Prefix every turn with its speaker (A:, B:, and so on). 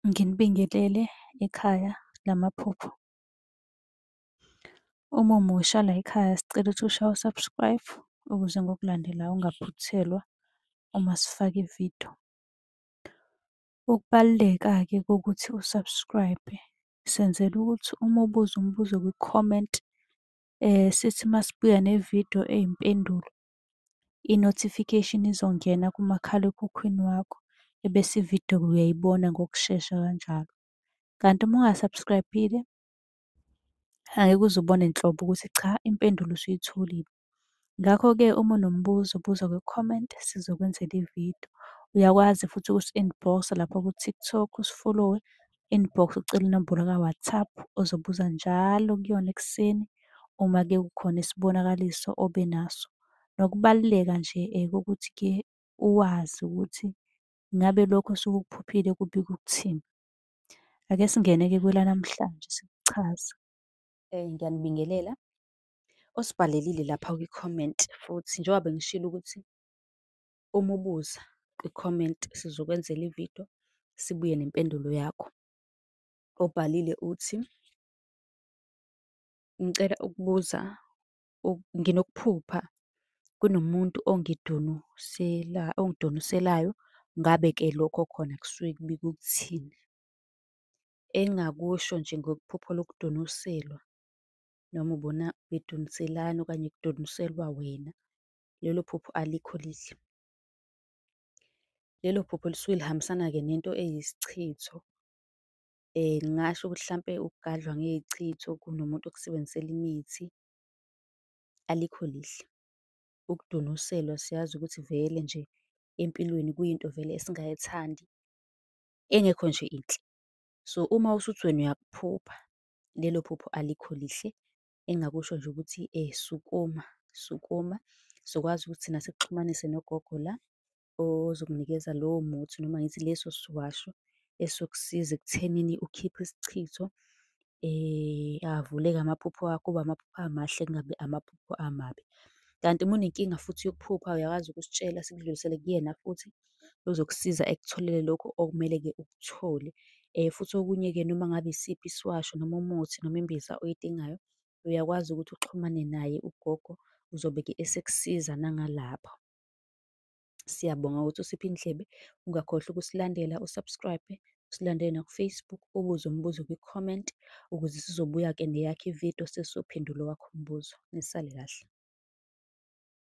A: Nginibingelele ekhaya lamaphupho. Uma umusha layikhaya sicela ukuthi ushaye u-subscribe ukuze ngokulandelayo ungaphuthelwa uma sifaka ividiyo. Ukubaluleka-ke kokuthi u-subscribe-e, senzela ukuthi uma ubuza umbuzo kwi-comment, sithi uma sibuya nevidiyo eyimpendulo, i-notification izongena kumakhalekhukhwini wakho, ebese ividiyo uyayibona ngokushesha kanjalo. Kanti uma unga-subscribe-ile, angeke uze ubone nhlobo ukuthi cha impendulo usuyitholile. Ngakho-ke uma unombuzo buza kwi-comment sizokwenzela ividiyo. Uyakwazi futhi ukusi-inbox-a lapha ku-TikTok usifolowe, inbox ucele inombolo ka-WhatsApp ozobuza njalo kuyona ekuseni uma-ke kukhona isibonakaliso obe naso. Nokubaluleka nje kokuthi-ke uwazi ukuthi ngabe lokhu osuke ukuphuphile kubika ukuthini. Ake singene-ke kwelanamhlanje sikuchaze. Ngiyanibingelela. Osibhalelile lapha kwi-comment futhi njengoba bengishilo ukuthi uma ubuza kwi-comment sizokwenzela ividiyo, sibuye nempendulo yakho. Obhalile uthi, ngicela ukubuza, nginokuphupha kunomuntu ongidunuselayo, ngabe-ke lokho khona kusuke kubika ukuthini? Engingakusho nje ngokuphupha lokudunuselwa, noma ubona bedunuselana okanye kudunuselwa wena, lelo phupho alikho lihle. Lelo phupho lisuke lihambisana-ke nento eyisichitho. Ngingasho ukuthi hlampe ukugadlwa ngey'chitho, kunomuntu okusebenzisele imithi, alikho lihle. Ukudunuselwa siyazi ukuthi vele nje empilweni kuyinto vele esingayithandi, engekho nje inhle. So, uma usuthi wena uyakuphupha, lelo phupho alikho lihle. Engingakusho nje ukuthi sukuma, sukuma, sizokwazi ukuthi thina sikuxhumanise nogogo la, ozokunikeza lowo muthi noma ngithi leso siwasho esizokusiza ekuthenini ukhiphe isichitho, avuleke amaphupho akho, kube amaphupho amahle kungabi amaphupho amabi. Kanti uma unenkinga futhi yokuphupha uyakwazi ukusitshela sikudlulisele kuyena futhi, ozokusiza ekutholele lokhu okumele-ke ukuthole. Futhi okunye-ke noma ngabe isiphi isiwasho, noma umuthi, noma imbiza oyidingayo, uyakwazi ukuthi uxhumane naye ugogo, uzobe-ke esekusiza nangalapho. Siyabonga ukuthi usiphe indlebe, ungakhohlwa ukusilandela u-subscribe-e, usilandele naku-Facebook, ubuze umbuzo kwi-comment, ukuze sizobuya-ke neyakho ividiyo sesizophendula owakho umbuzo. Nisale kahle.